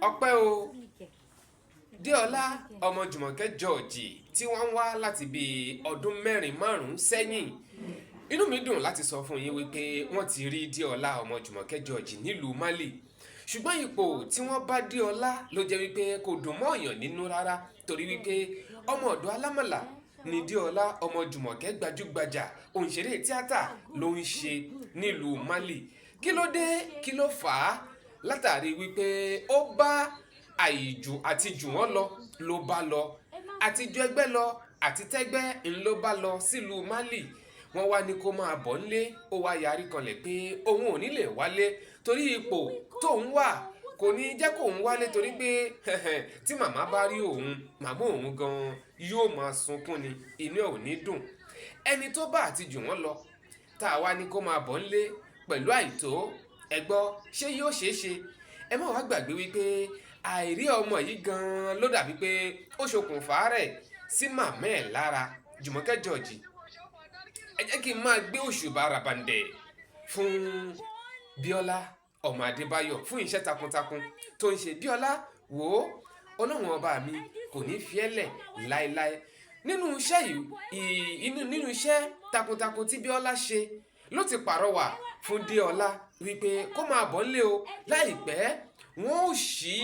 Ọpẹ́ o, Déọlá ọmọ Jùmọ̀kẹ́ George tí wọ́n ń wá láti bíi ọdún 4 5 sẹ́yìn. Inú mi dùn láti sọ fún yín wípé wọ́n ti rí Déọlá ọmọ Jùmọ̀kẹ́ George nílùú Mali, ṣùgbọ́n ipò tí wọ́n bá Déọlá ló jẹ́ wípé kò dùn mọ́ èèyàn nínú rárá, torí wípé ọmọ ọ̀dọ̀ alámàlà ní Déọlá ọmọ Jùmọ̀kẹ́, gbajúgbajà òǹṣeré tíátà ló ń ṣe nílùú Mali. Kí ló dé? Kí ló fà á? Látàrí wípé ó bá àìjù àti jù wọ́n lọ ló bá lọ, àti ju ẹgbẹ́ lọ àti tẹ́gbẹ́ ń ló bá lọ sílùú Mali. Wọ́n wá ní kó máa bọ̀ nílé, ó wá yarí kanlẹ̀ pé òun ò ní lè wálé torí ipò tóun wà kò ní jẹ́ kóun wálé, torí pé tí màmá bá rí òun, màmá òun gan yóò máa sunkún ni, inú ẹ̀ ò ní dùn. Ẹni tó bá àti jù wọ́n lọ tá a wá ní kó máa bọ̀ nílé pẹ̀lú àìtó ẹgbọ́, ṣé yóò ṣeé ṣe? Ẹ má wàá gbàgbé wípé àìrí ọmọ yìí gan-an ló dàbí pé ó ṣokùnfà rẹ̀ sí màmá ẹ̀ lára, Jùmọ̀kẹ́ George. Ẹ jẹ́ kí n máa gbé òṣùbà ràbàǹdẹ̀ fún Bíọ́lá ọmọ Adébáyọ̀ fún iṣẹ́ takuntakun tó ń ṣe. Bíọ́lá, wò ó, Ọlọ́run ọba mi kò ní fi ẹ́ lẹ̀ láéláé nínú iṣẹ́ yìí. Nínú iṣẹ́ takuntakun tí Bíọ́lá ṣe ló ti pàrọwà fún Déọlá wípé kó máa bọ̀ nílé o. Láìpẹ́, wọ́n ó ṣí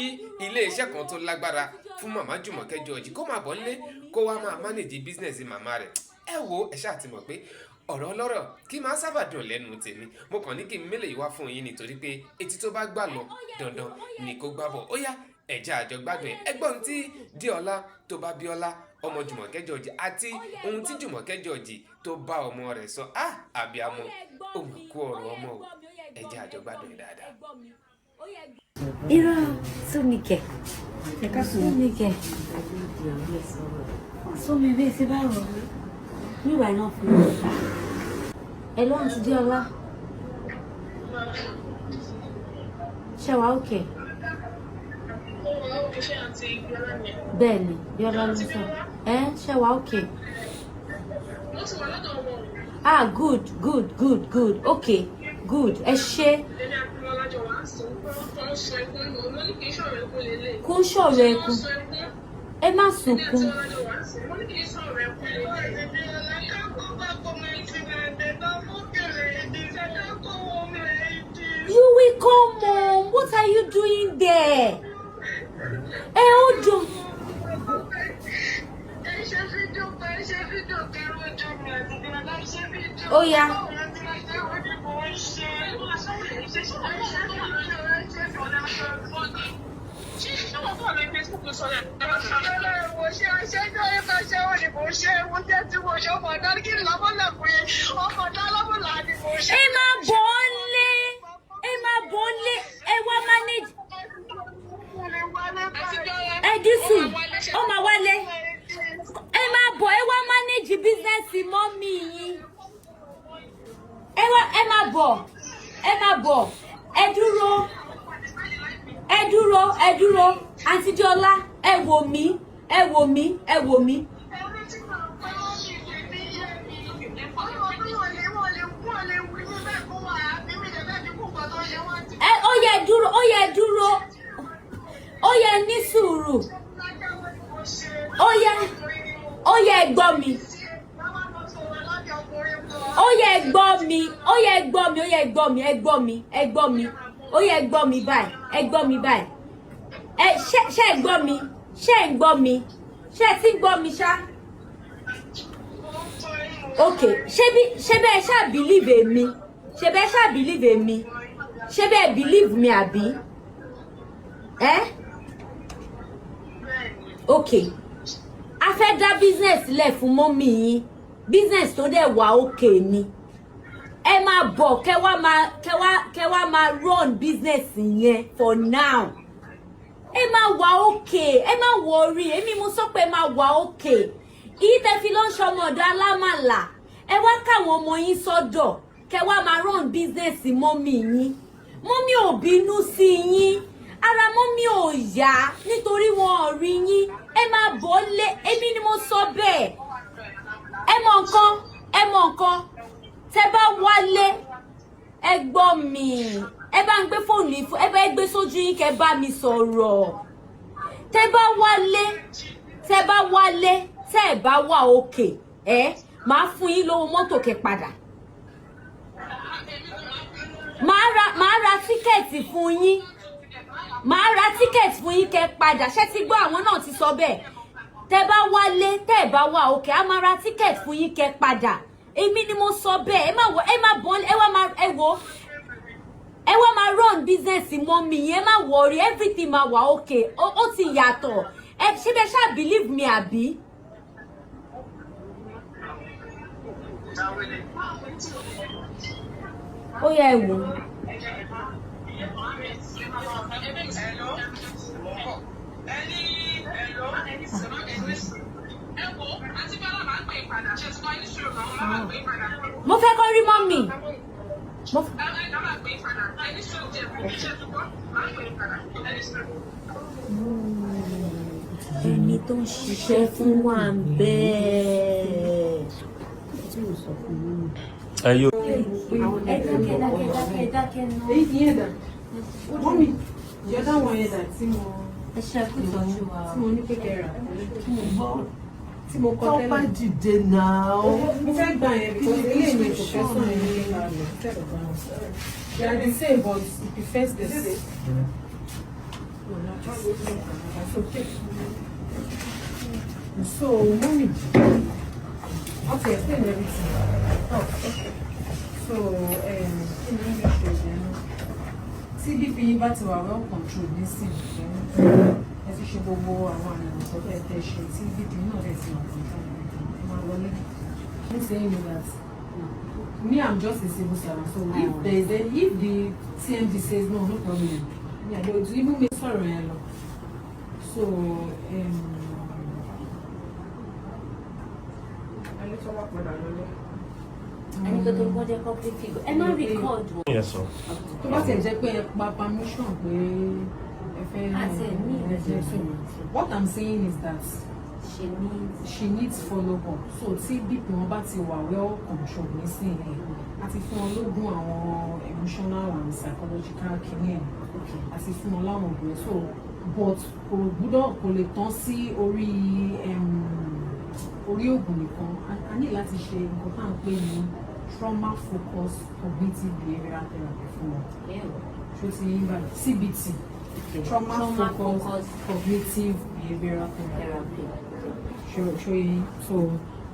ilé iṣẹ́ kan tó lágbára fún màmá Jùmọ̀kẹ́ George, kó máa bọ̀ nílé, kó wá máa manage business màmá rẹ̀. Ẹ wo, ẹ ṣáà ti mọ̀ pé ọ̀rọ̀ ọlọ́rọ̀ kí máa sábà dùn lẹ́nu tèmi. Mo kàn ní kí n mélèé wá fún yín nítorí pé etí tó bá gbà lọ, dandan ni kó gbà bọ̀. Ó yá, ẹ̀jẹ̀ àjọ gbádùn ẹ̀. Ẹgbọ́n tí Déọlá tó bá Bíọ́lá ọmọ Jùmọ̀kẹ́ George àti ohun tí Jùmọ̀kẹ́ George tó bá ọmọ rẹ̀ sọ. Á àbíamọ, ó mà kú ọ̀rọ̀ ọmọ o. Ẹ̀jẹ̀ àjọ gbádùn ẹ̀ dáadáa. Irọ́, Súnmikẹ́, Súnmikẹ́, Súnmi bíi ti báwo? Níwà náà fún mi. Hello, Aunty Déọlá. Ṣé wàá okay? Bẹ́ẹ̀ni, Bíọ́lá ló ń sọ. Ẹ ṣé wàá okay? Ah, good, good, good, good. Okay, good. Ẹ ṣé. Kò ń ṣọ̀rọ̀ ẹkún. Ẹ má sunkún. You will come home. What are you doing there? Ẹ ó dùn. Ó yá. Ẹ máa bọ̀ ọ́ lé. Ẹ máa bọ̀ ọ́ lé. Ẹ wá manage. Ẹ dísù, ó máa wálé. Ẹ máa bọ̀, ẹ wá manage business mọ́mì yín. Ẹ wá, ẹ máa bọ̀, ẹ máa bọ̀, ẹ dúró, ẹ dúró, ẹ dúró. Aunty Déọlá, ẹ wò mí, ẹ wò mí, ẹ wò mí. Ẹ ó yẹ dúró, ó yẹ dúró, ó yẹ ní sùúrù, ó yẹ, ó yẹ gbọ́ mi, ó yẹ gbọ́ mi, ó yẹ gbọ́ mi, ó yẹ gbọ́ mi, ẹ gbọ́ mi, ẹ gbọ́ mi, ó yẹ gbọ́ mi báyìí, ẹ gbọ́ mi báyìí. Ẹ ṣé, ṣé ẹ gbọ́ mi? Ṣé ẹ ń gbọ́ mi? Ṣé ẹ ti ń gbọ́ mi ṣá? Okay, ṣé bí, ṣé bẹ́ẹ̀ ṣá believe èmi? Ṣé bẹ́ẹ̀ ṣá believe èmi? Ṣé bẹ́ẹ̀ believe mi àbí? Ẹ́? Okay. A fẹ́ dá business sílẹ̀ fún mọ́mì yín. Business tó dẹ̀ wà okay ni. Ẹ máa bọ̀, kẹ́ wá máa, kẹ́ wá máa run business yẹn for now. Ẹ máa wà okay, ẹ má worry, èmi mo sọ pé ẹ máa wà okay. Ìyí tẹ́ fi lọ ń ṣọmọ ọ̀dọ̀ alámàlà, ẹ wá káwọn ọmọ yín sọ́dọ̀, kẹ́ wá máa run business mọ́mì yín. Mọ́mì ò bínú sí yín, ara mọ́mì ò yá nítorí wọn ò rí yín. Ẹ máa bọ̀ lé, èmi ni mo sọ bẹ́ẹ̀. Ẹ mọ nǹkan, ẹ mọ nǹkan, tẹ́ bá wálé, ẹ gbọ́ mi, Ẹ bá ń gbé fóònù yìí fún ẹ, bá gbé sójú yín, kẹ́ bá mi sọ̀rọ̀. Tẹ́ bá wálé, tẹ́ bá wálé, tẹ́ ẹ bá wà òkè, ẹ máa fún yín lówó mọ́tò kẹ́ padà. Màá ra ticket fún yín, màá ra ticket fún yín kẹ́ padà. Ṣé ti gbọ́? Àwọn náà ti sọ bẹ́ẹ̀. Tẹ́ bá wálé, tẹ́ bá wà òkè, á máa ra ticket fún yín kẹ́ padà. Èmi ni mo sọ bẹ́ẹ̀. Ẹ má wọ, ẹ má bọ́, ẹ wá máa, ẹ wò, ẹ wá máa run business mummy yẹn. Má worry, everything máa wà okay. Ó ti yàtọ̀. Ẹ ṣé bẹ́ẹ̀ ṣáà believe me, àbí? Ó yẹ ẹ wò. Mo fẹ́ kọ́ rí mummy. Mo ẹni tó ń ṣiṣẹ́ fún wa ń bẹ́ẹ̀. Ẹ yóò. Ẹ dákẹ́, dákẹ́, dákẹ́, dákẹ́ náà. Èyí kì í yẹn dà. Mummy, ìjọ táwọn yẹn dà tí mo Ẹ ṣe kú ìtọ́jú wa. tí mo ní pé kẹrà tí mo kọ Tọ́pẹ́ tẹ́lẹ̀. dìde náà. Mo fẹ́ gbà yẹn because eléyìí ni professor yẹn ní ká lọ instead of that one. They are the same, but he prefers the same. No, not the same. So take. So, mommy, okay, explain everything. Oh, okay. So, kí ni wọ́n ṣe ìjẹun? Tí BP yín bá ti wà well controlled nísìnyí, ẹ ti ṣe gbogbo àwọn àyẹ̀wò tó fẹ́ tẹ́ ṣe, tí BP náà dẹ̀ ti wà controlled, ẹ máa wọlé. Me saying is that me, I'm just a civil servant, so if there is a, if the TMD says no, no problem. Me, I don't even make sọ̀rọ̀ yẹn lọ. So, Ẹni tó wá padà lọlé. Ẹni tó ń gbọ́dọ̀ public figure. Ẹ má record wọn. Yes, sir. Tó bá tiẹ̀ jẹ́ pé ẹ pa permission pé ẹ fẹ́ Àti ẹ̀ ní ẹ fẹ́, so what I'm saying is that She needs. She needs follow up. So tí BP wọn bá ti wà well controlled nísìnyí, a ti fún wọn lógún àwọn emotional and psychological kìíní ẹ̀, a ti fún wọn láwọn ògùn ẹ̀, so but kò gbúdọ̀, kò lè tán sí orí ògùn nìkan. A ní láti ṣe nǹkan tá à ń pè ní trauma focused cognitive behavioral therapy fún wọn. Ṣó ti yín báyìí? CBT, trauma Trauma focused focused cognitive behavioral therapy. Therapy. Ṣó yín? So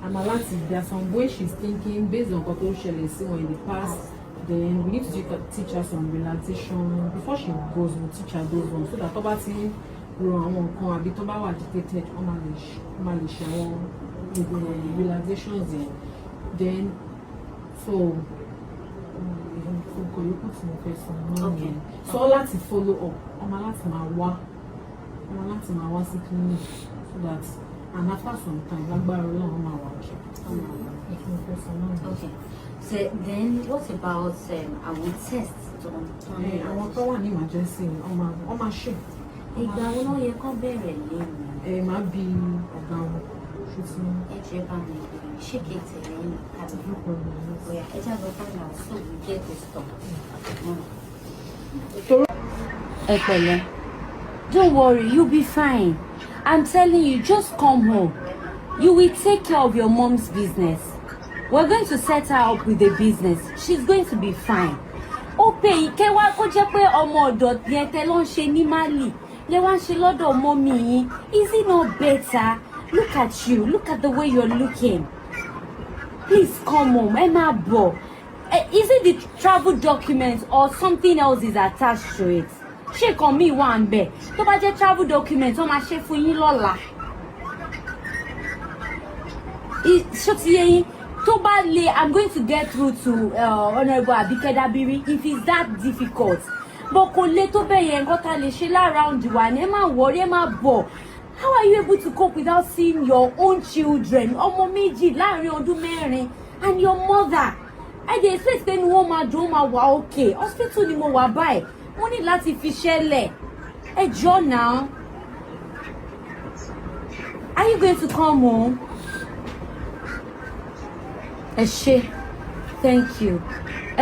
àmà láti, there are some ways she's thinking based on nǹkan tó ṣẹlẹ̀ sí wọn in the past. Then we need to teach her some relaxation before she goes. We teach her those ones so that tó bá ti ń ro àwọn nǹkan àbí tó bá wà agitated, wọ́n máa lè ṣe àwọn gbogbo relaxations yẹn. Then so nǹkan yòókù tí mo fẹ́ sọ náà nìyẹn. So láti follow up, ọmọ láti máa wá sí clinic so that, and after some time, lágbára Ọlọ́run, máa wà okay. Nǹkan tí mo fẹ́ sọ náà nìyẹn. Okay. So then what about àwọn test tó ní? Ẹ, àwọn tó wà ní emergency, wọ́n máa ṣe. Ìgbà wo ló yẹ kó bẹ̀rẹ̀ lẹ́nu? Ẹ máa bi ọ̀gá wọn ṣùtì. Ẹ jẹ́ bá mi bèrè, ṣé kí n tẹ̀lé yín tàbí? No problem. Bóyá ẹ jábọ̀ find out so we get this done. Ẹ pẹ̀lẹ́. Don't worry, you'll be fine. I'm telling you, just come home. You will take care of your mom's business. We're going to set her up with a business. She's going to be fine. Ó pè yín kẹ́ wá, kó jẹ́ pé ọmọ ọ̀dọ̀ yẹn tẹ́ ló ń ṣe ní Mali lẹ wá ń ṣe lọ́dọ̀ mummy yín. Is it not better? Look at you. Look at the way you're looking. Please come home. Ẹ máa bọ̀. Is it the travel document or something else is attached to it? Ṣé nǹkan míì wà ń bẹ̀? Tó bá jẹ́ travel document, wọ́n máa ṣe fún yín lọ́la. Ṣó ti yé yín? Tó bá le, I'm going to get through to Honourable Abike Dabiri if it's that difficult. But kò le tó bẹ́ẹ̀ yẹn. Nǹkan tá a lè ṣe láround wa ni. Ẹ má worry, ẹ má bọ̀. How are you able to cope without seeing your own children, ọmọ méjì láàrin ọdún 4, and your mother? I dey expect pé ni wọ́n máa dùn, ó máa wà okay. Hospital ni mo wà báyìí, mo ní láti fi ṣẹlẹ̀. Ẹ jọ̀ọ́ now. Are you going to come home? Ẹ ṣé, thank you.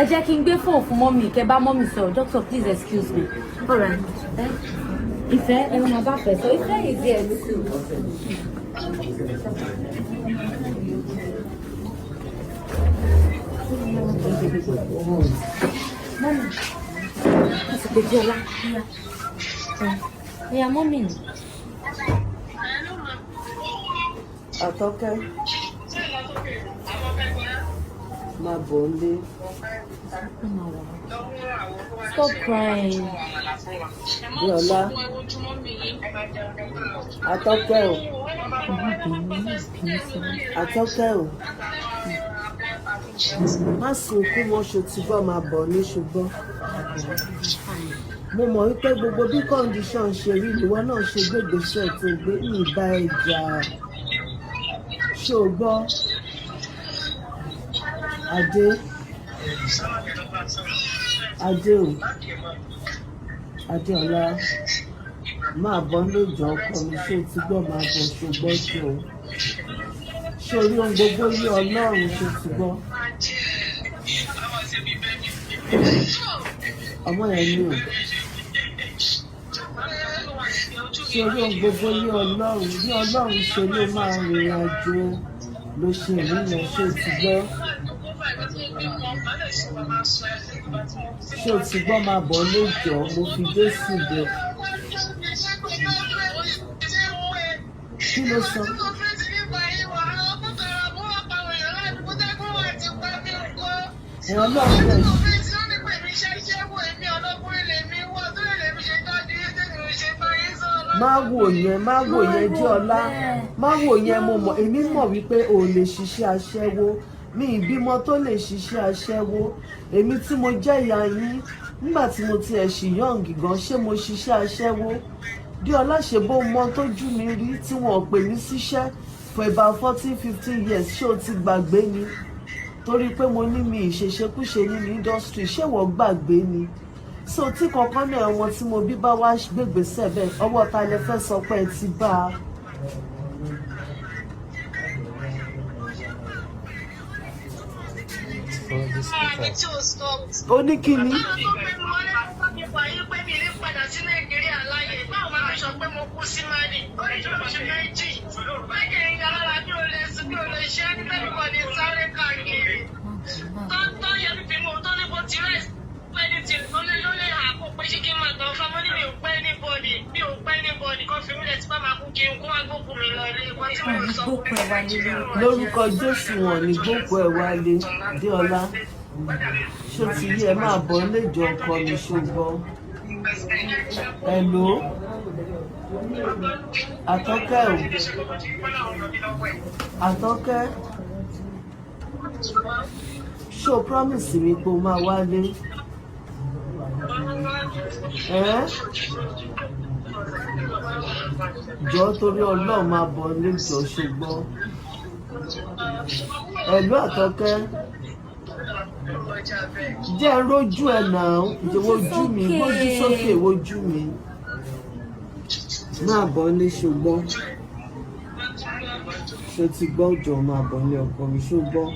Ẹ jẹ́ kí n gbé fóònù fún mummy, kẹ́ bá mummy sọ̀rọ̀. Doctor, please excuse me. Alright. Ẹ Ìfẹ́, ẹ máa bá fẹ́ sọ. Ìfẹ́ is here too. Mummy, wọ́n ti pè Díọlá. Ìyá mummy ni. Àtọ́kẹ́, máa bọ̀ ń lé. Stop crying. Bíọ́lá, Àtọ́kẹ́ o, Àtọ́kẹ́ o, má sunkún mọ́, ṣo ti gbọ́? Máa bọ̀ ní, ṣùgbọ́n mo mọ̀ wípé gbogbo bí condition ṣe rí ìwọ náà ṣe gbégbèsè tó gbé ní ìbá ẹja, ṣó o gbọ́? Adé, Adé o, Adéọlá, máa bọ̀ lóòjọ́ ọkọ mi, ṣé o ti gbọ́? Máa bọ̀, ṣó gbọ́? Ṣó o ṣé orí ohun gbogbo yé Ọlọ́run, ṣó ti gbọ́? Ọmọ yẹn ní o, ṣé orí ohun gbogbo yé Ọlọ́run, bí Ọlọ́run ṣe ló máa rìnrìn àjò ló ṣe ìrìnà, ṣé o ti gbọ́? Ṣé o ti gbọ́? Máa bọ̀ lóòjọ́, mo fi Jésù bẹ̀. Kí ló sọ? Ẹ̀ Ọlọ́run bẹ̀ ṣe. Má wò yẹn, má wò yẹn, Díọlá, má wò yẹn. Mo mọ̀, èmi mọ̀ wípé o lè ṣiṣẹ́ aṣẹ́wó. Mi ìbímọ tó lè ṣiṣẹ́ aṣẹ́wó. Èmi tí mo jẹ́ ìyá yín nígbà tí mo ti ẹ̀ ṣì young gan, ṣé mo ṣiṣẹ́ aṣẹ́wó? Díọlá, ṣe bó mọ tójú mi rí tí wọn ò pè mí síṣẹ́ for about 14, 15 years? Ṣé o ti gbàgbé ni? Torí pé mo ní mi ìṣeṣekúṣe nínú industry, ṣé wọ́n gbàgbé ni? So tí kankan náà wọn tí mo bí bá wá gbégbèsè bẹ́ẹ̀, ọwọ́ ta lẹ fẹ́ sọ pé ẹ ti bá a? Ó ní kí ni? Lórúkọ Jésù, wọn ní gbókù ẹ wálé. Déọlá, ṣó ti yí ẹ? Máa bọ̀ lẹ́jọ́ ọkọ mi, ṣùgbọ́n hello, Àtọ́kẹ́ o, Àtọ́kẹ́, ṣó promise mi pé o máa wálé? Ẹ́ jọ̀ọ́, torí Ọlọ́run, máa bọ̀ lẹ́jọ́, ṣùgbọ́n hello, Àtọ́kẹ́, jẹ́ ń rójú ẹ̀ náà, wojú mi, gbójú sókè, wojú mi, máa bọ̀ ní, ṣùgbọ́n ṣó ti gbọ́? Jọ̀ọ́, máa bọ̀ ní ọkọ mi, ṣùgbọ́n.